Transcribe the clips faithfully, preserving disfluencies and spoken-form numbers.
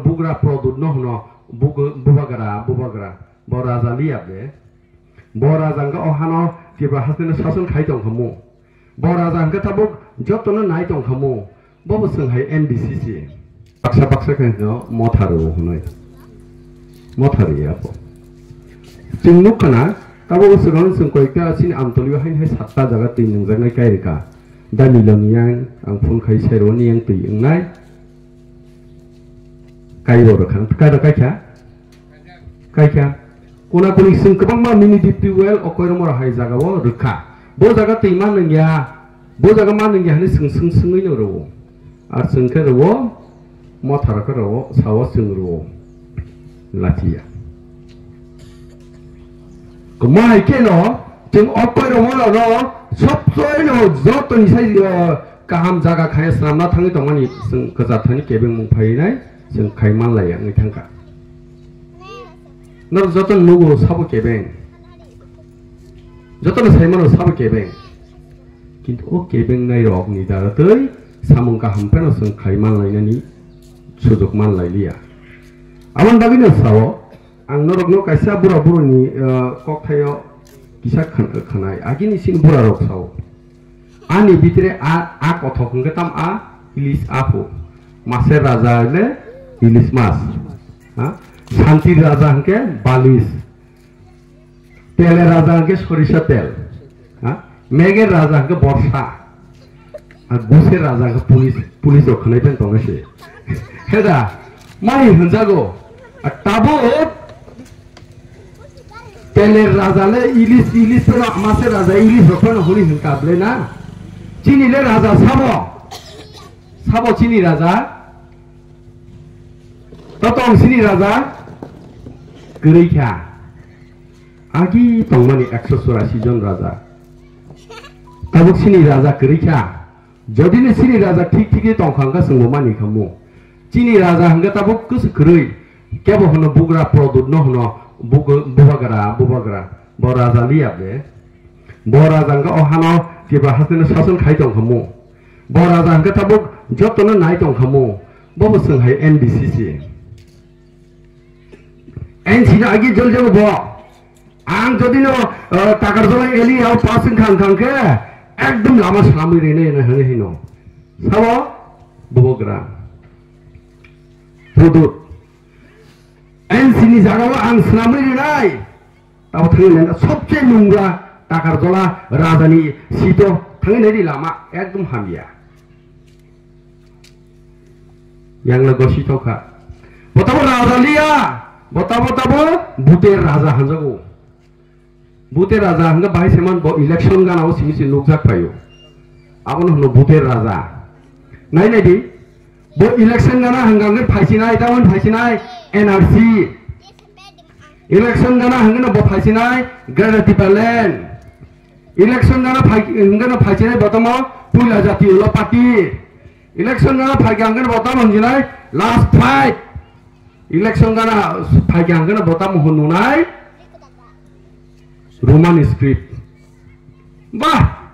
Bugra Produt no hwno bug-, bubagra, bubagra. Bo raja liya be. Bo raja hwnkhe o hano Tripura hasteno sason khai tong khamu. Bo raja hwnkhe tabuk jotono nai tong khamu. Bo bo swng hai N B C C. Baksa baksa khe no motha rwo hwnwi. Motha rwya bo. Chwng nuk khana, tabuk o swkang chwng koikta chini Amtolio haini hai satta jaga twi nungjaknai kai rwkha. Da Miloni yang ang phone khai sai rwni yang twi wngnai. Kai bo rwkha, kai rw kai kha? Kai kha. Kuna kuni chwng kwbangma mini deep tubewell o koirmora hai jaga o rwkha. Bo jaga twi ma nungya, bo jaga ma nungya hwnwi chwng swng swngwi no rwo. Ar chwng khe rwo, motha rok khe rwo, sao chwng rwo. Lachiya. Kwma hai khe no, chwng o koirmora no, sob soino jotoni sai, eh, kaham jaga khai swnamna thangwi tongmani chwng kwchar thani kebengmung phainai, chwng khai manlaiya wngwi thangkha. Norok joto nugo sabo kebeng. Jotono saimano sabo kebeng. Kintu o kebengnai rokni dara tei samung kaham phano chwng khai manlainani sujok manlailiya. Aboni bagwino sao, ang norokno kaisa bura buruni, eh, kokthaio kisa khan-, khanai. Agini sin bura rok sao. Ani bitire a, a kothok hwnkhe tam a ilis aphu. Mase raja le ilis mas. Ha? Santi raja hwnkhe balis. Tele raja hwnkhe sorisa tel. Ha? Meger raja hwnkhe borsa. Ar guse raja hwnkhe police, police rok khwnai pen tongnai se. Heda, mani hwnjago. Ar tabuk Teler raja le ilis, ilis phano mase raja ilis rok phano hwnwi hwn kable na. Chini le raja sabo. Sabo chini raja. Totong chini raja. Kwrwi kha. Agi tongmani ekso churasi jon raja. Tabuk chini raja kwrwi kha. Jodi ni chini raja thik thik ni tong kha, hwnkhe chwng bo mani kha mu. Chini raja hwnkhe tabuk kwswk kwrwi, kebo hwno bugra Produt no hwno bug-, bubagra, bubagra. Bo raja liya be. Bo raja hwnkhe o hano Tripura hasteno sason khai tong kha mu. Bo raja hwnkhe tabuk jotono nai tong kha mu. Bo bo chwng hai N B C C. N C no agi jol jago bo. Ang jodi no, eh, Takarjala area o pass wngkha, wngkha khe ekdom lama swnamwi rwnai hwnwi hino. Sabo? Bubagra. Produt. N C ni jagao ang swnamwi rwnai. Tabo thangwi nai sobse nungra Takarjala rajani seat o thangwi nai di lama ekdom hamya. Yang le gosi tokha. Bo tabo raja liya. Bo tabo tabo buter raja hanjago. Buter raja hwnkhe bahai se man bo election gana o simi se nukjak phaio. Abono hwno buter raja. Nai nai di. Bo election gana hwnkha hwnkhe phaisinai, tamon phaisinai N R C. Election gana hwnkhe no bo phaisinai Greater Tipraland. Election gana phai-, hwnkhe no phaisinai bo tamo puila jati ulo party. Election gana phaikha hwnkhe no bo tamo hwnjinai last fight. Election gana phaikha hwnkhe no bo tamo hwn nunai Roman script. Bah!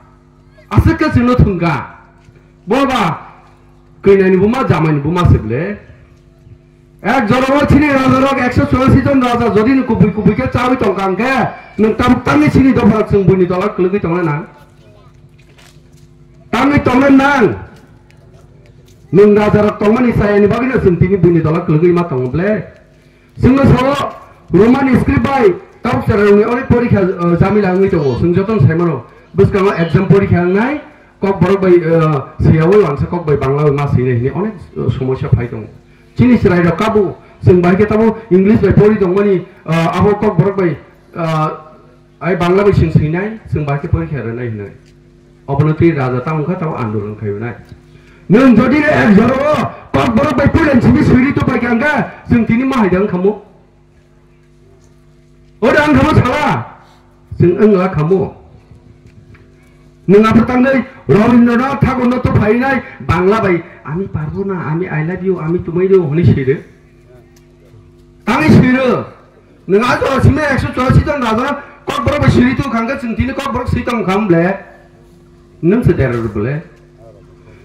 Aswk khe chwngno thwngkha. Bo ba, kwnani buma, jamaini buma se ble. Ek jorao chini rajarok ekso churasi jon raja jodi ni kubui kubui khe chawi tongkha hwnkhe, nwng tabuk tamni chini dopharok chwng buini tola kwlwgwi tongna nang? Tamni tongna nang? Nwng rajarok tongmani chayani bagwino chwng tini buini tola kwlwgwi ma tongo ble? Chwngno sao Roman script bai tabuk chwrairokni onek porikha, uh, jamila wngwi tongo. Chwng jotono sai mano, bwskango exam porikha wngnai, Kokborok bai, uh, swiyaui uansa kok bai Bangla bai ma swinai hwnwi onek, uh, somosya phai tongo. Chini chwrairok kabo chwng bai khe tamo English bai pori tongmani, uh, abo Kokborok bai, uh, Ai Bangla bai chwng swinai, chwng bai khe porikha rwnai hwnwi. Obono twi raja ta wngkha, tamo andolon khai hwnai. Nwng jodi no ek jorao Kokborok bai puilan simi swiri tupai kha hwnkha, chwng tini ma hai da wngkha mu? O da wngkha mu sala? Chwng wngla kha mu? Nwng aphuru tangnai Rabindranath Thakurno tuphainai Bangla bai, "Ami parbo na, ami I love you, ami tumai do," hwnwi swiro. Tangwi swiro. Nwng a jora simi ekso churasi jon raja Kokborok bai siri tong kha hwnkhe chwng tini Kokborok swi tong kha hwn ble? Nwng se dera rw ble?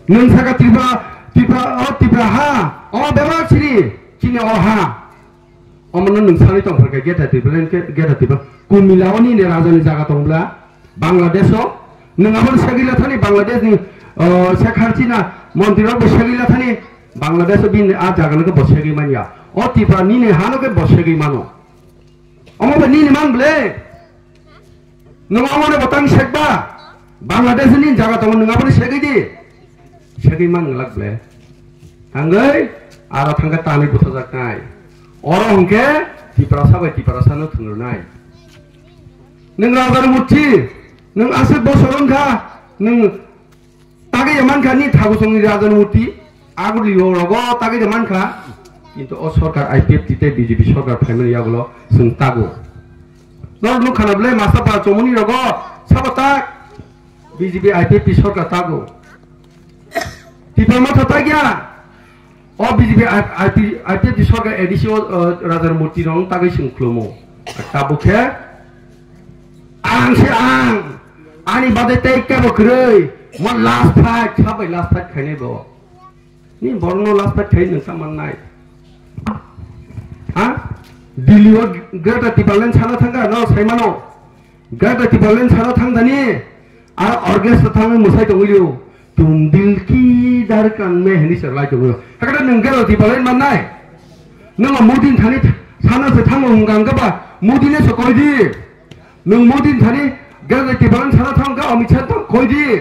Nwng saka Tripura, Tripura, o Tripura ha, o bebak siri. O ha, omono nwng sanwi tongphar kha, geta tibla, geta tibla. Kumila oni ne raja ni jaga tongbla, Bangladesh o. Nwng abo segila thani Bangladesh ni, uh, Sheikh Hasina montri rok bo segila thani Bangladesh o bini a jaga no bo segwi manya. O Tipra nini hano khe bo segwi mano. Omo bo nini man ble. Nwng omono bo tang sekba, Bangladesh ni jaga tongo, nwng abono segwi di. Segwi man glak ble. Tangwi aro thangkhe tanwi buthajaknai. Oro hwnkhe Tiprasa bai Tiprasano thwngrwnai. Nwng rajar murti, nwng aswk bosor wngkha, nwng tagwi ya mankha ni thago songni raja ni murti, aguli yo rogo tagwi ya mankha, kintu o sorkar I P F T tei B J P sorkar phaimani yagulo chwng tago. Nor nukha na ble masa pa chomoni rogo sabo tak B J P I P F T sorkar tago. Tipra Motha tagya, o B J P I P, I P F T sorkar A D C o, uh, raja ni murti rong tagwi chwng khlumo. Tabuk khe ang se ang, ani bade tei kebo kwrwi, mo last fight, sabai last fight khainai bo. Ni borno last fight khai nwng sa mannai. Ha? Delhi o Greater Tipraland sana thangkha, no sai mano. Greater Tipraland sana thangdani, a orchestra thangwi mwsai tongwilio. Tum dil ki dhadkan mein hini se lai tongwilio. Hakata nwng Greater Tipraland mannai. Nwng Modi ni thani sana se thango hwnkha hwnkha ba, Modi ne se koi di. Nwng Modi ni thani Greater Tipraland sana thangkha, Amit Shah tang koi di.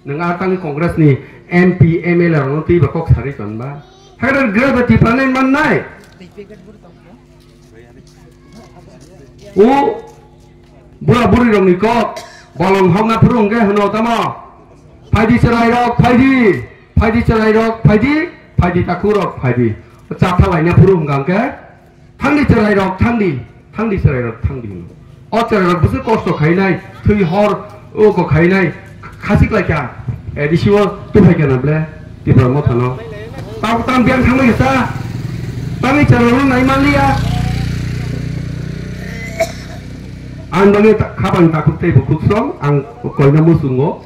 Nwng a tangwi Congress ni M P, M L A rokno twiba kok sarwi tonba. Hakhe Greater Tipraland mannai. O bura buri rokni kok bolong hokna phuru hwnkhe hwno tamo. Phaidi chwrai rok, phaidi. Phaidi chwrai rok, phaidi. Phaidi takhuk rok, phaidi. Chatha laina phuru hwnkha hwnkhe. Thangdi chwrairok, thangdi, thangdi chwrairok, thangdi. O chwrairok bwswk kosto khainai, thwi hor, o kok khainai, khasik laikha. A D C o tuphai kana ble, Tipra Mothano. Tamo tamo biyang thangbai kisa, tangni chwrairokno naimanliya. Ang bagwi ta-, khabang takhuk tei bukhuk song, ang koina muchungo.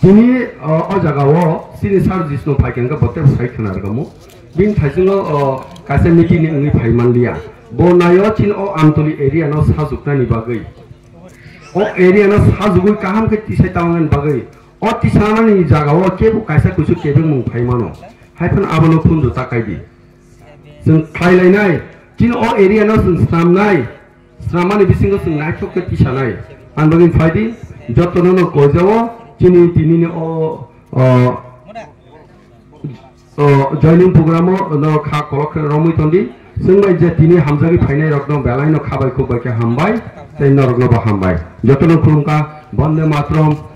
Tini, o, o jaga o chini sir Jishnu phai khe hwnkhe bo tebo sai khna rwkamo. Bini thaichungo, o, kaisa meeting ni wngwi phai manliya. Bo naio chini o Amtoli area no sajwknani bagwi. O area no sajwgwi kaham khe tisai tangmani bagwi. O tisanani jaga o kebo kaisa kuisu kebengmung phai mano. Hai phano abono phundu takai di. Chwng khlai lainai, chini o area no chwng snamnai, snamani bisingo chwng naithok khe tisanai. Ang bagwi phai di, jotono no koijao, chini tinini o, o, o joining program o no kha kolok khe romwi ton di. Chwng bai je tini hamjagwi phainai rok no belai no kha bai khuk bai khe hambai, tei norok no bo hambai. Jotono khulumkha, Bande Matram.